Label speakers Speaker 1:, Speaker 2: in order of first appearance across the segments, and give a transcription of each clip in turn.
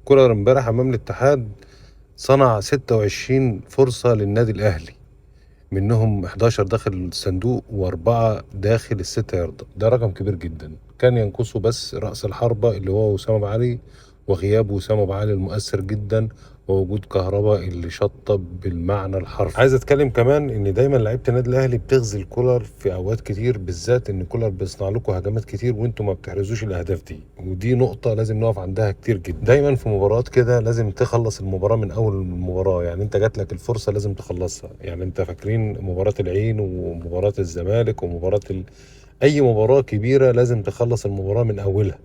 Speaker 1: كولر امبارح امام الاتحاد صنع 26 فرصة للنادي الاهلي، منهم 11 داخل الصندوق واربعة داخل الستة ياردة. ده رقم كبير جدا. كان ينقصه بس رأس الحربة اللي هو وسام أبو علي، وغياب وسام أبو علي المؤثر جدا، ووجود كهربا اللي شطب بالمعنى الحرفي. عايز اتكلم كمان ان دايما لعيبة النادي الاهلي بتغزل كولر في اوقات كتير، بالذات ان كولر بيصنع لكم هجمات كتير وانتم ما بتحرزوش الاهداف دي، ودي نقطة لازم نقف عندها كتير جدا. دايما في مباريات كده لازم تخلص المباراة من اول المباراه، يعني انت جات لك الفرصة لازم تخلصها. يعني انت فاكرين مباراة العين ومباراة الزمالك ومباراة اي مباراة كبيرة لازم تخلص المباراة من اولها.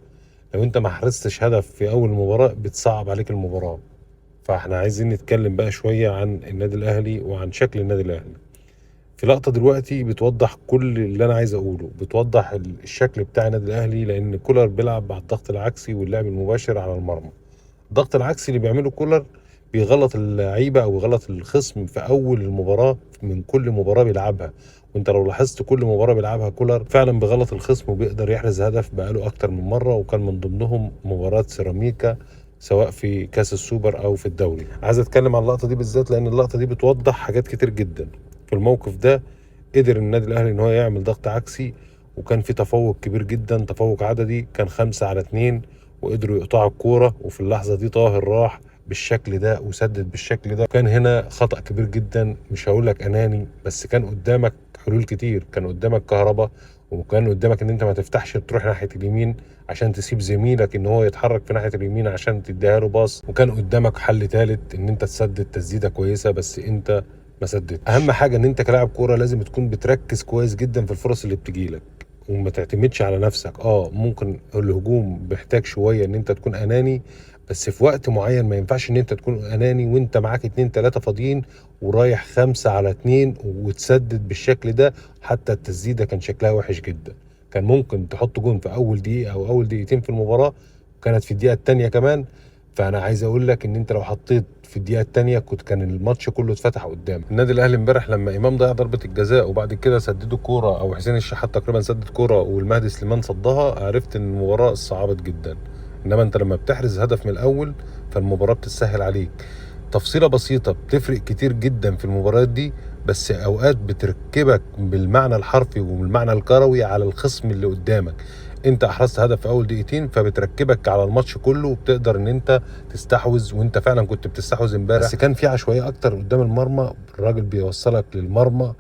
Speaker 1: لو انت ما حرزتش هدف في اول مباراة بتصعب عليك المباراة. فاحنا عايزين نتكلم بقى شوية عن النادي الاهلي وعن شكل النادي الاهلي. في لقطة دلوقتي بتوضح كل اللي انا عايز اقوله، بتوضح الشكل بتاع النادي الاهلي، لان كولر بيلعب على الضغط العكسي واللعب المباشر على المرمى. الضغط العكسي اللي بيعمله كولر بيغلط اللعيبة او بيغلط الخصم في اول المباراة من كل مباراة بيلعبها. وانت لو لاحظت كل مباراة بيلعبها كولر فعلا بيغلط الخصم وبيقدر يحرز هدف بقاله اكتر من مرة، وكان من ضمنهم مباراة سيراميكا سواء في كاس السوبر او في الدوري. عايز اتكلم عن اللقطة دي بالذات لان اللقطة دي بتوضح حاجات كتير جدا. في الموقف ده قدر النادي الاهلي ان هو يعمل ضغط عكسي، وكان في تفوق كبير جدا، تفوق عددي كان 5-2، وقدروا يقطعوا الكورة. وفي اللحظة دي طاهر راح بالشكل ده وسدد بالشكل ده. كان هنا خطأ كبير جدا، مش هقول لك اناني، بس كان قدامك حلول كتير، كان قدامك كهربا، وكان قدامك ان انت ما تفتحش تروح ناحية اليمين عشان تسيب زميلك ان هو يتحرك في ناحية اليمين عشان تديها له باص، وكان قدامك حل ثالث ان انت تسدد تسديده كويسة، بس انت ما سددتش. اهم حاجة ان انت كلاعب كورة لازم تكون بتركز كويس جدا في الفرص اللي بتجيلك وما تعتمدش على نفسك. ممكن الهجوم بيحتاج شوية ان انت تكون اناني، بس في وقت معين ما ينفعش ان انت تكون اناني وانت معاك 2 3 فاضيين ورايح 5-2 وتسدد بالشكل ده. حتى التسديده كان شكلها وحش جدا، كان ممكن تحط جون في اول دقيقة او اول دقيقتين في المباراة، وكانت في الدقيقة الثانية كمان. فانا عايز اقول لك ان انت لو حطيت في الدقيقة الثانية كان الماتش كله اتفتح قدامك. النادي الاهلي امبارح لما امام ضيع ضربه الجزاء وبعد كده سددوا كورة، او حسين الشحات تقريبا سدد كورة والمهدي سليمان صدها، عرفت ان المباراة صعبت جدا. انما انت لما بتحرز هدف من الاول فالمباراه بتسهل عليك. تفصيله بسيطة بتفرق كتير جدا في المباريات دي، بس اوقات بتركبك بالمعنى الحرفي وبالمعنى الكروي على الخصم اللي قدامك. انت احرزت هدف في اول دقيقتين فبتركبك على الماتش كله، وبتقدر ان انت تستحوذ، وانت فعلا كنت بتستحوذ امبارح، بس كان في عشوائية اكتر قدام المرمى. الراجل بيوصلك للمرمى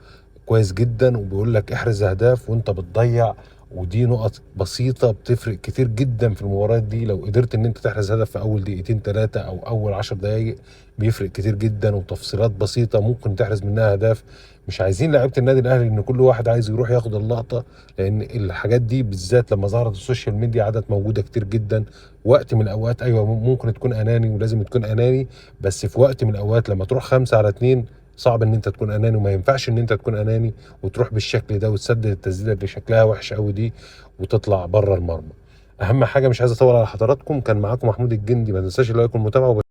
Speaker 1: كويس جدا وبيقول لك احرز اهداف وانت بتضيع، ودي نقط بسيطة بتفرق كتير جدا في المباريات دي. لو قدرت ان انت تحرز هدف في اول دقيقتين 3 او اول 10 دقايق بيفرق كتير جدا، وتفصيلات بسيطة ممكن تحرز منها اهداف. مش عايزين لعيبة النادي الاهلي ان كل واحد عايز يروح ياخد اللقطة، لان الحاجات دي بالذات لما ظهرت ال social media عادت موجودة كتير جدا. وقت من الاوقات ايوه ممكن تكون اناني ولازم تكون اناني، بس في وقت من الاوقات لما تروح 5-2 صعب ان انت تكون اناني، وما ينفعش ان انت تكون اناني وتروح بالشكل ده وتسدد التسديده اللي شكلها وحش قوي دي وتطلع بره المرمى. اهم حاجة مش عايز اطول على حضراتكم، كان معاكم محمود الجندي، ما تنساش ال like والمتابعة.